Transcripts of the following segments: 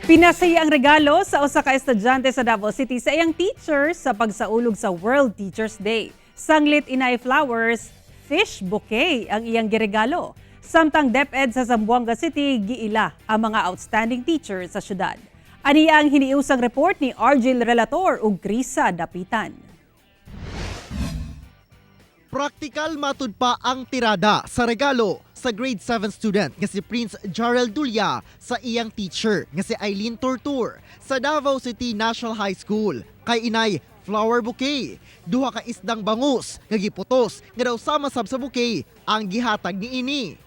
Pinasaya ang regalo sa usa ka estudyante sa Davao City sa iyang teacher sa pagsaulog sa World Teachers Day. Sanglit inay flowers, fish bouquet ang iyang giregalo. Samtang DepEd sa Zamboanga City giila ang mga outstanding teacher sa syudad. Ani ang hiniusang report ni Argel Relator ug Krisa Dapitan. Praktikal matud pa ang tirada sa regalo sa grade 7 student nga si Prince Jarel Dulya sa iyang teacher nga si Eileen Tortur sa Davao City National High School. Kay inay flower bouquet, duha ka isdang bangus nga giputos nga daw sama sab sa bouquet ang gihatag niini.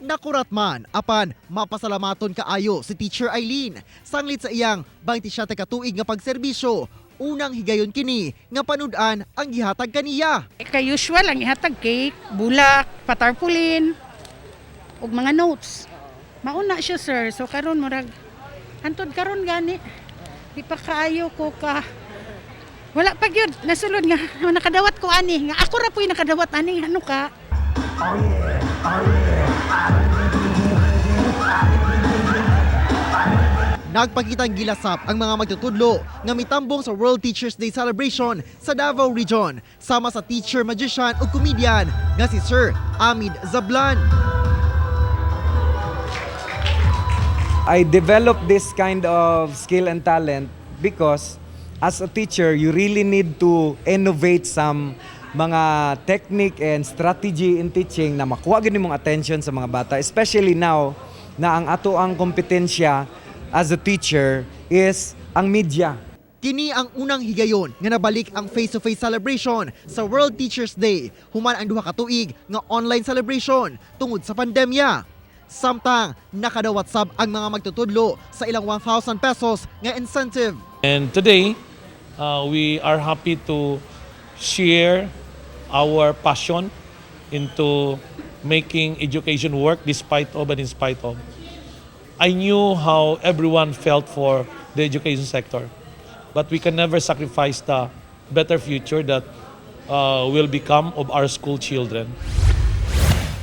Nakurat man apan mapasalamaton kaayo si Teacher Eileen sanglit sa iyang 27 ka tuig nga pagserbisyo, unang higayon kini nga panud-an ang gihatag kaniya. Kay usual ang ihatag cake, bulak, patarpulin, ug mga notes. Mauna siya, sir. So karon murag hantod karon gani. Di pa kaayo ko ka wala pa gyud nasulod nga nakadawat ko ani nga ako ra po'y nakadawat ani ano ka. Nagpakitang gilasap ang mga magtutudlo nga mitambong sa World Teachers Day celebration sa Davao Region sama sa teacher, magician ug comedian nga si Sir Amid Zablan. I developed this kind of skill and talent because as a teacher, you really need to innovate some mga technique and strategy in teaching na makuha gyud nimong attention sa mga bata, especially now na ang ato ang kompetensya as a teacher is ang media. Kini ang unang higayon nga nabalik ang face-to-face celebration sa World Teachers Day human ang duha ka tuig nga online celebration tungod sa pandemya. Samtang nakadawat sab ang mga magtutudlo sa ilang 1,000 pesos nga incentive. And today, we are happy to share our passion into making education work despite of and in spite of. I knew how everyone felt for the education sector, but we can never sacrifice the better future that will become of our school children.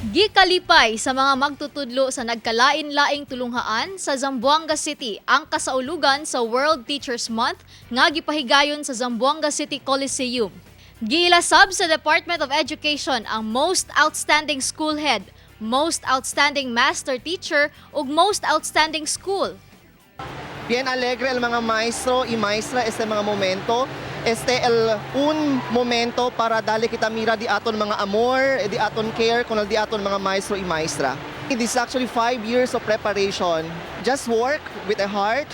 Gikalipay sa mga magtutudlo sa nagkalain-laing tulunghaan sa Zamboanga City ang kasaulugan sa World Teachers Month nga gipahigayon sa Zamboanga City Coliseum. Giilasab sa Department of Education ang Most Outstanding School Head, Most Outstanding Master Teacher ug Most Outstanding School. Bien alegre el mga maestro y maestra este mga momento. Este el un momento para dali kita mira di aton mga amor, di aton care kun di aton mga maestro y maestra. This is actually 5 years of preparation. Just work with a heart.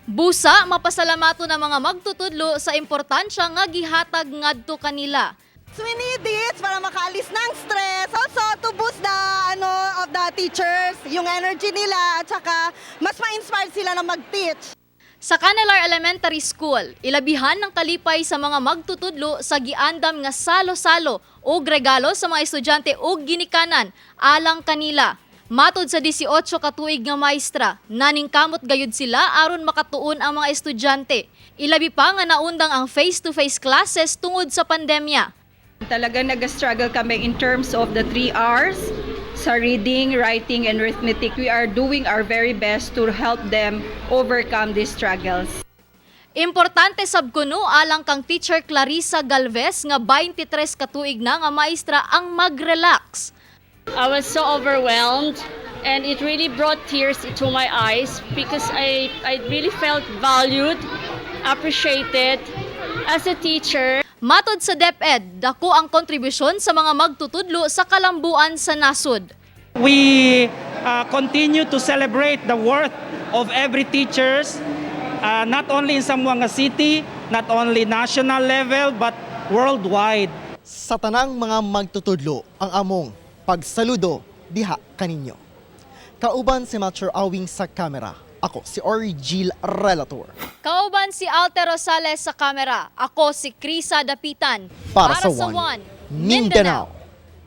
Busa mapasalamato ng mga magtutudlo sa importansya nga gihatag ngadto kanila. We need this para makaalis ng stress. Also, to boost the ano of the teachers, yung energy nila at saka mas ma-inspired sila na mag-teach. Sa Canelar Elementary School, ilabihan ng kalipay sa mga magtutudlo sa giandam nga salo-salo og regalo sa mga estudyante ug ginikanan alang kanila. Matod sa 18 ka tuig nga maestra, naningkamot gayud sila aron makatuon ang mga estudyante. Ilabi pa nga naundang ang face-to-face classes tungod sa pandemya. Talaga nag-struggle kami in terms of the 3 R's sa reading, writing, and arithmetic. We are doing our very best to help them overcome these struggles. Importante sab kuno alang kang Teacher Clarissa Galvez nga 23 ka tuig na nga maestra ang mag-relax. I was so overwhelmed and it really brought tears to my eyes because I really felt valued, appreciated as a teacher. Matod sa DepEd, dako ang kontribusyon sa mga magtutudlo sa kalambuan sa nasod. We continue to celebrate the worth of every teachers, not only in Zamboanga City, not only national level, but worldwide. Sa tanang mga magtutudlo ang among pagsaludo diha kaninyo. Kauban si Master Awing sa kamera. Ako si Orgil Relator. Kauban si Alter Rosales sa kamera. Ako si Krisa Dapitan. Para sa One Mindanao.